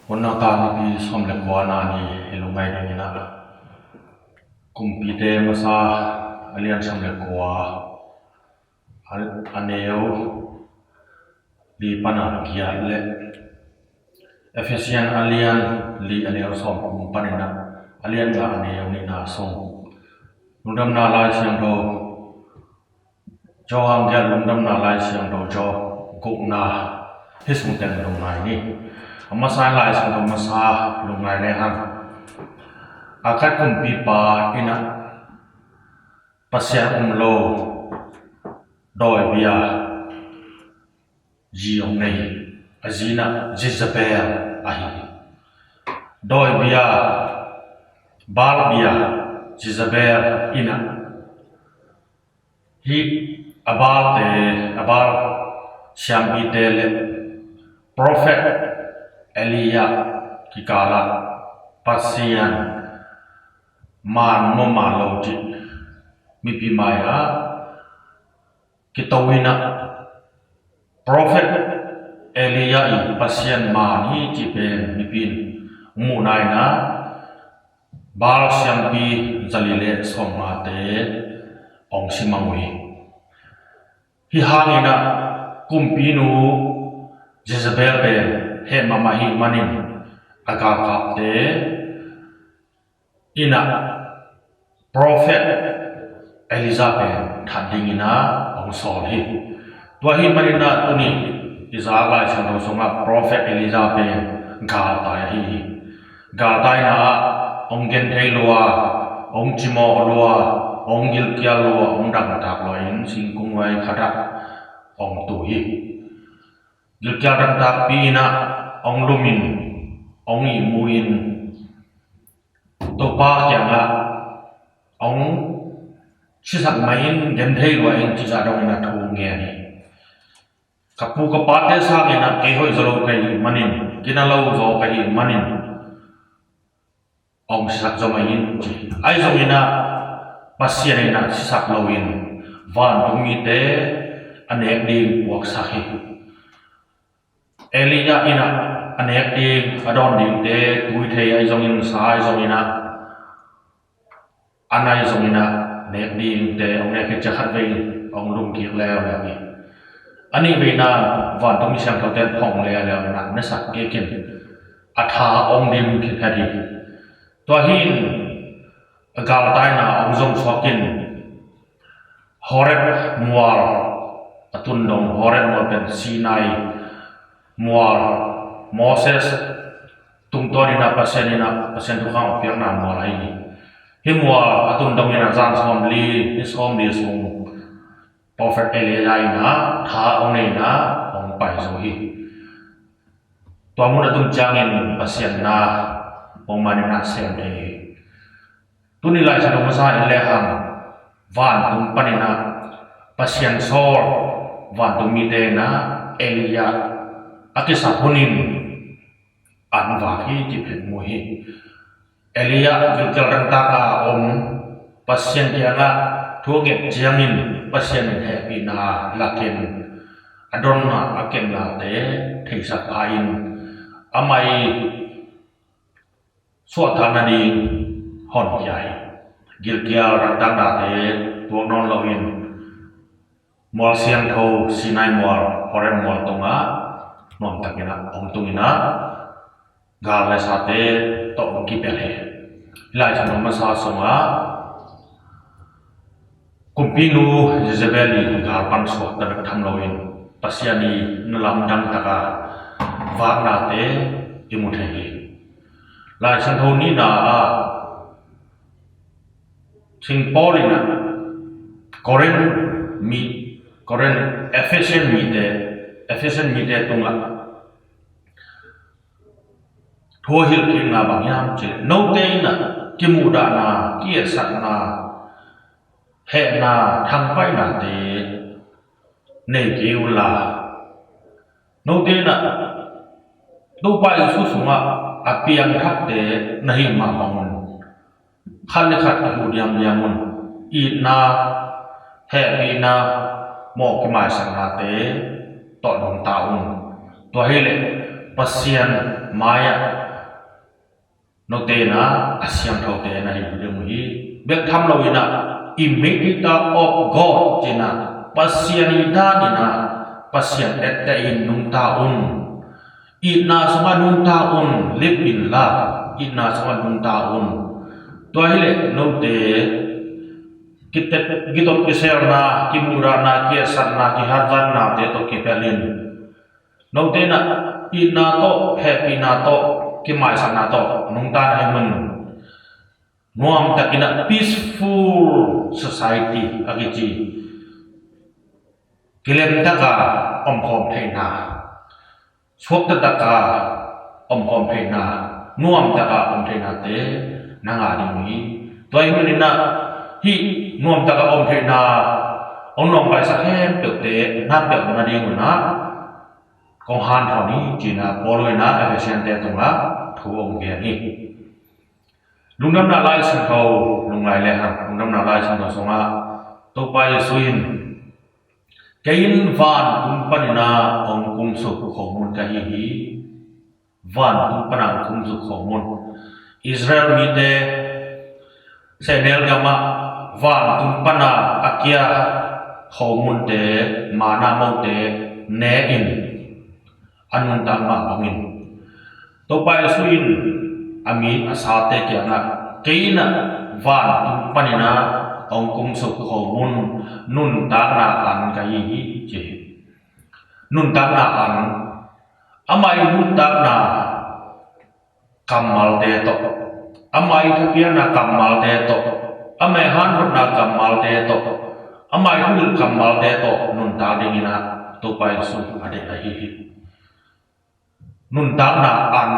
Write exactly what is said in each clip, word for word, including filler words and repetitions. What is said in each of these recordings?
Hun nang tang nipi sawm le kua na ni i lungngai dingin ah, Kumpite masa a lian sawm le kua, a, a neu li pan a giat le Efesian a lian li a neu sawm kum panin ah a lian nga a neu nihna sung, Lungdamna Lai Siangtho Johan giat, Lungdamna Lai Siangtho Johan gukna, hih sung teng lungngai ni. A masa in Lai Siangtho masa lungngai lehang, a khat kumpipa in ah Pasian um lo dawibia zi hong nei hi. A zi in ah Jezebel ahi hi. Dawibia, Baal bia Jezebel in ah hih a Baalte, a Baal siampite le prophet Elijah kikal ah Pasian man maw man lo cih mipi mai-ah kito in ah, prophet Elijah in Pasian man hi cih pen mipi in muhna in ah, Baal siampi zali le sawmngate hong si mang uh hi. Hih hangin ah kumpinu Jezebel pen heh mahmah ahih manin a galkapte in ah prophet Elijah pen that dingin ah hong sawl hi. Tua ahih manin ah tuni i zak Lai Siangtho sungah prophet Elijah pen galtai ahi hi. Galtaina ah hong genthei lua, hong cimawh lua, hong gilkial lua, hong dangtak lua in singkung vai khat ah hong tu hi. Gilkial dangtakpi in ah hong lum in, hong ihmu in, Topa kiangah hong sisak mai in, genthei lua in, cih zah dongin ah thu ngen hi. Ka pu ka pate sangin ah kei hoih zaw lo ka hih manin, gina lo zaw ka hih manin hong sisak zaw mai in, ci. Ahi zongin ah Pasian in ah sisak lo in vantung mite a nek ding puaksak hi. Elijah in ah a nek ding, a dawn dingte tui thei ahi zongin, sa ahi zongin ah, a nai zongin ah nek dingte hong nek hi, ciang khat vei hong lum kik leuleu hi. A nih veina vantung mi siangthote in phong leuleu in ah nesak kik in a tha hong dim kik het hi. Tua hi in a galtaina hong zom suak in Horeb mual a tun dong, Horeb mual pen Sinai mual, Moses tungtawn in ah Pasian in ah, Pasian thukham a piakna mual ahi hi. Hih mual a tun dongin ah zan sawmli, ni sawmli sung prophet Elijah in ah tha hong nei in ah hong pai zo hi. Tua mun a tun ciangin Pasian na pongman in ah sem thei hi. Tuni Lai Siangtho masa en lehang, vantung panin ah Pasian sawl vantung mite in ah Elijah a kisap hunin an vak hi, cih pen mu hi. Elijah gilkial dangtak a om, Pasian kiangah thu a nget ciangin Pasian in hehpihna lakin a donna a kennate theisak pha in amah i suahtakna ding honkhia hi. Gilkial dangtaknate tuak nawn loin mual siangtho Sinai mual, Horeb mual tungah nuamtakin ah hong tung in ah gal le sate tawh hong kipel hi. Hih Lai Siangtho masa sungah kumpinu Jezebel i gal pan suakta bek tham loin Pasian i na lamdang taka vaknate i mu thei hi. Lai Siangtho nihna ah Sing Paul in ah Korin mi, Korin, Efesian mite, Efesian mite tungah thu a hilh kikna bang hiam cih leh, note in ah kimuhdahna, kietsakna, hehna, thangpaihnate nei kei unla, note in ah Topa Jesu sungah a piangthakte na hih mah bangun khat le khat kihuh diamdiam un. Itna, hehpihna, mawh kimaisaknate tawh dong ta un. Tua hi leh Pasian mai-ah note in ah a siangthote na hi ding uh hi. Bek tham lo in ah, imitator of God ci-in ah, Pasian i dan in ah Pasian tette in nungta un. Itna sungah nungta un, live in love. Itna sungah nungta un. Tua hileh note kitet, kitot kiselna, kimuhdahna, kietsatna, kihatzatnate tawh kipelh in, note in ah itna tawh, hehpihna tawh, kimaisakna tawh nungta na hih manin, nuamtakin ah peaceful society a kici, kilemtaka omkhawm theihna, suaktataka omkhawm theihna, nuamtaka om theihnate na ngah ding uh hi. Tua ahih manin ah hih nuamtaka om theihna hong nuamkaisak khempeuhte na pelh nadingun ah kong hanthawn hi ci-in ah Paul in ah Efesiante tungah thu hong gen hi. Lungdamna Lai Siangtho lungngai lehang, Lungdamna Lai Siangtho sungah Topa Jesu in, "Kei in vantung panin ah hong kumsuk khomun ka hi hi." Vantung panin ah hong kumsuk khomun. Israel mite sehnel gamah vantung panin ah a kia khomunte, manna mote ne in a nuntak mah bangin, Topa Jesu in a mi a sate kiangah, "Kei in ah vantung panin ah hong kumsuk khomun, nuntakna an ka hi hi," ci hi. Nuntakna an, amah i nuntakna kammalte tawh, amah i thapiakna kammalte tawh, amah i hanhotna kammalte tawh, amah i thuhilh kammalte tawh nuntak dingin ah Topa Jesu a deih ahi hi. Nuntakna an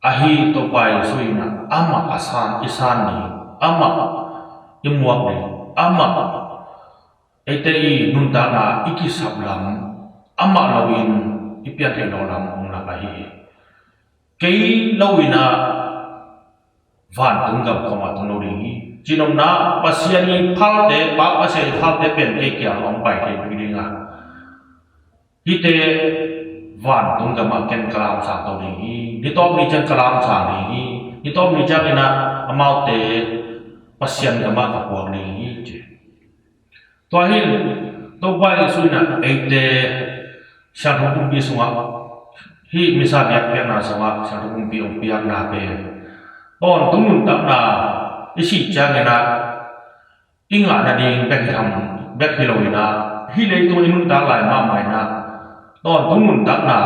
ahi Topa Jesu in ah amah a san i san ni, amah i muak ni, amah eite i nuntakna i kisap lam, amah loin i pian theih loh lam hong lak ahi hi. Kei lo in ah vantung gam kong tung lo ding hi. Cihnopna, Pasian i phalte, Pa Pasian i phalte pen kei kiang hong pai thei ding a, hihte vantung gamah ken ka lamsang to ding hi. Ni tawp ni ciang ka lamsang ding hi. Ni tawp ni ciangin ah amaute Pasian gamah ka puak ding hi, ci. Tua hi in Topa Jesu in ah eite siangtho pumpi sungah, hih misa biakpiakna sungah siangtho pumpi hong piakna pen tawntung nuntakna i sih ciangin ah i ngah nading bek hi tham, bek hi lo in ah, hih leitung i nuntak lai mahmah in ah tawntung nuntakna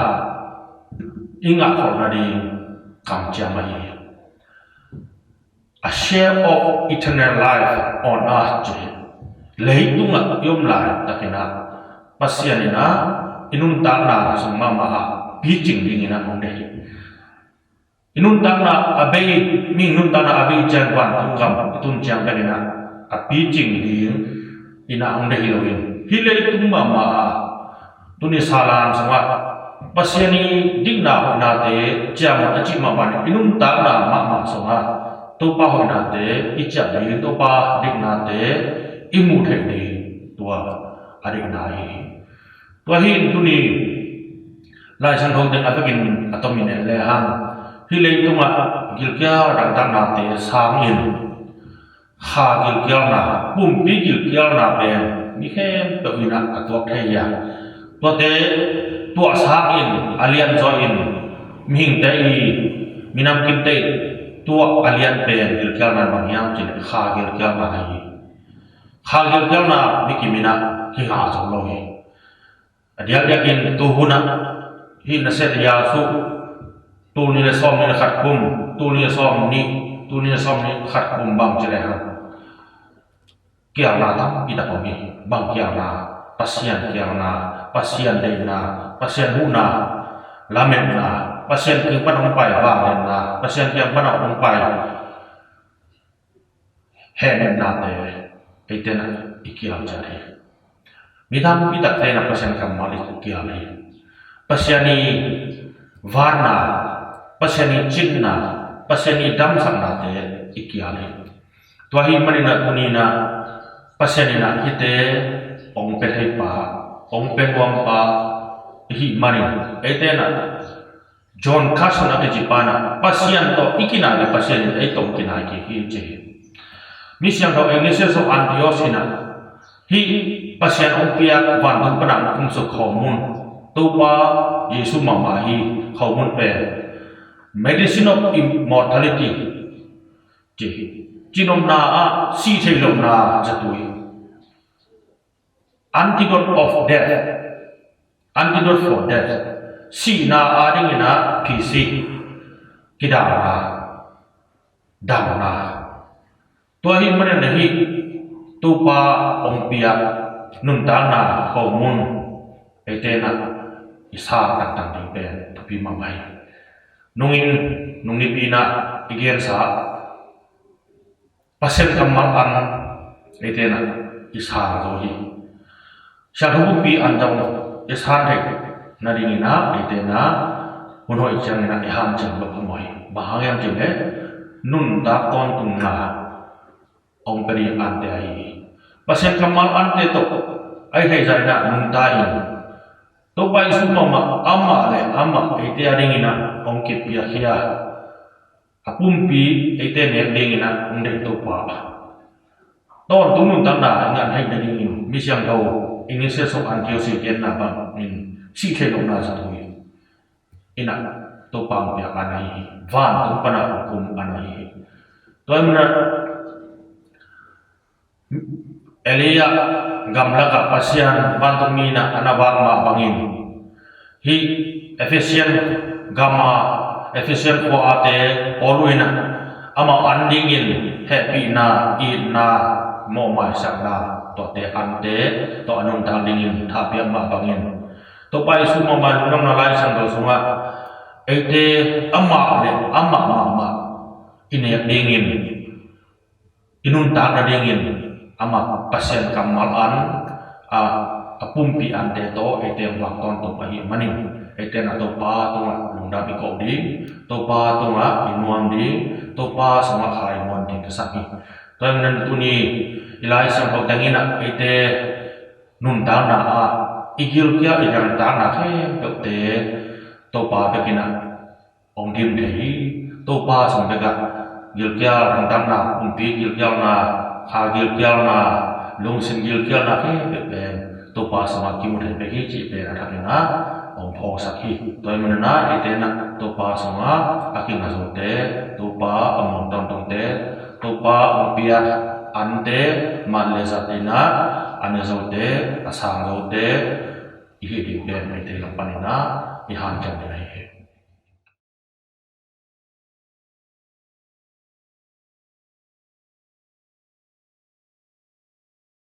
i ngah khol nading kamciam ahi hi. A share of eternal life on earth, ci hi. Leitungah i om laitakin ah Pasian in ah i nuntakna sung mahmah ah picing dingin ah hong deih hi. I nuntakna a bei, mi nuntakna a bei ciang vantung gam i tun ciang pen in ah a picing dingin ah hong deih hi lo in, hih leitung mahmah ah tuni salan sungah Pasian i dikna hoihnate ciam a cih mah bangin i nuntakna mahmah sungah Topa hoihnate i ciah ding, Topa diknate i muh theih ding, tua a dikna ahi hi. Tua hi in tuni Lai Siangtho teng a vekin a tomin en lehang, hih leitungah gilkial dangdaknate sangin, kha gilkialna, pumpi gilkialna pen mi khempeuh in ah a tuak thei hi a, tuate tuahsak in, a lianzaw in, mihingte i, minam kimte i tuah a lian pen gilkialna bang hiam cih leh kha gilkialna ahi hi. Kha gilkialna mi kim in ah kingah zo lo hi. A diakdiakin tu hun ah hih nasep Jesu, tul nih le sawmnih le khat kum, tul nih le sawmnih, tul nih le sawmnih khat kum bang ci lehang, kiangna tampi tak om hi. Bang kiangna? Pasian kiangna, Pasian deihna, Pasian muhna, lametna, Pasian kiang pan hong pai vangliatna, Pasian kiang pan hong pai hehnepnate eite in ah i kial ciat hi. Mi tampi takte in ah Pasian kammal i kial hi. Pasian i vanna, Pasian i cinna, Pasian i damsaknate i kial hi. Tua ahih manin ah tuni in ah Pasian in ah hihte hong pia theipa, hong pia nuampa i hih manin eite in ah John Carson a kici pa in ah, Pasian tawh i kinai le Pasian in ei tawh kinai kik hi, ci hi. Mi siangtho Ignatius of Antioch in ah, hih Pasian hong piak vantung panin kum suk khomun, Topa Jesu mahmah hi. Khomun pen Medicine of Immortality, ci hi. Cinopna ah sih theih lohna zatui. Antidote of death. Antidote for death. Sihna adingin ah phisi, kidamna, damna. Tua ahih manin ah hih Topa hong piak nuntakna khomun eite in ah i sang tangtang ding pen thupi mahmah hi. Nungin, nung nipi in ah i gensa Pasian kammal an eite in ah i sang zo hi. Siangtho pumpi an zong i sang theih nadingin ah eite in ah hun hoih ciangin ah i hanciam loh phamawh hi. Bang hang hiam cih leh nuntak tawntungna hong pia ding ante ahi hi. Pasian kammal ante tawh ahi theih zah in ah nungta in, Topa Jesu mahmah, amah le amah eite adingin ah hong kipiakhia, a pumpi eite nek dingin ah hong deih Topa, tawntung nuntakna i ngah theih nadingin mi siangtho Ignatius of Antioch i genna bangin sih theih lohna zatui in ah Topa hong piak an ahi hi. Vantung panin hong kum an ahi hi. Tua ahih manin ah Elijah gamlakah Pasian vantungmi in ah a na vak mah bangin, hih Ephesian gam a, Ephesian khua ate Paul in ah amau an dingin hehpihna, itna, mawhmaisakna, tuate ante tawh a nuntak dingin thahpiak mah bangin, Topa Jesu mahmah lungdamna Lai Siangtho sungah eite amah le amah mahmah i nek dingin, i nuntak nadingin amah Pasian kammal an a, a pumpi ante tawh eite hong vak tawntung ahih manin eite in ah Topa tungah lungdam i ko ding, Topa tungah i nuam ding, Topa sungah kha i muan ding ka sak hi. Tua ahih manin tuni i Lai Siangtho teng in ah eite nuntakna ah i gilkial, i nuntakna khempeuhte Topa bek in ah hong dim thei hi. Topa sung bek ah gilkial, nuntakna, pumpi gilkialna, kha gilkialna, lungsim gilkialna khempeuh pen Topa sungah kimu thei bek hi cih pen a thak in ah hong phawksak hi. Tua ahih manin ah eite in ah Topa sungah a kinga zote, Topa a muang tawntungte, Topa hong piak ante mat le zat in ah a ne zote, a sang zote i hih ding pen eite lam panin ah i hanciam ding ahi hi.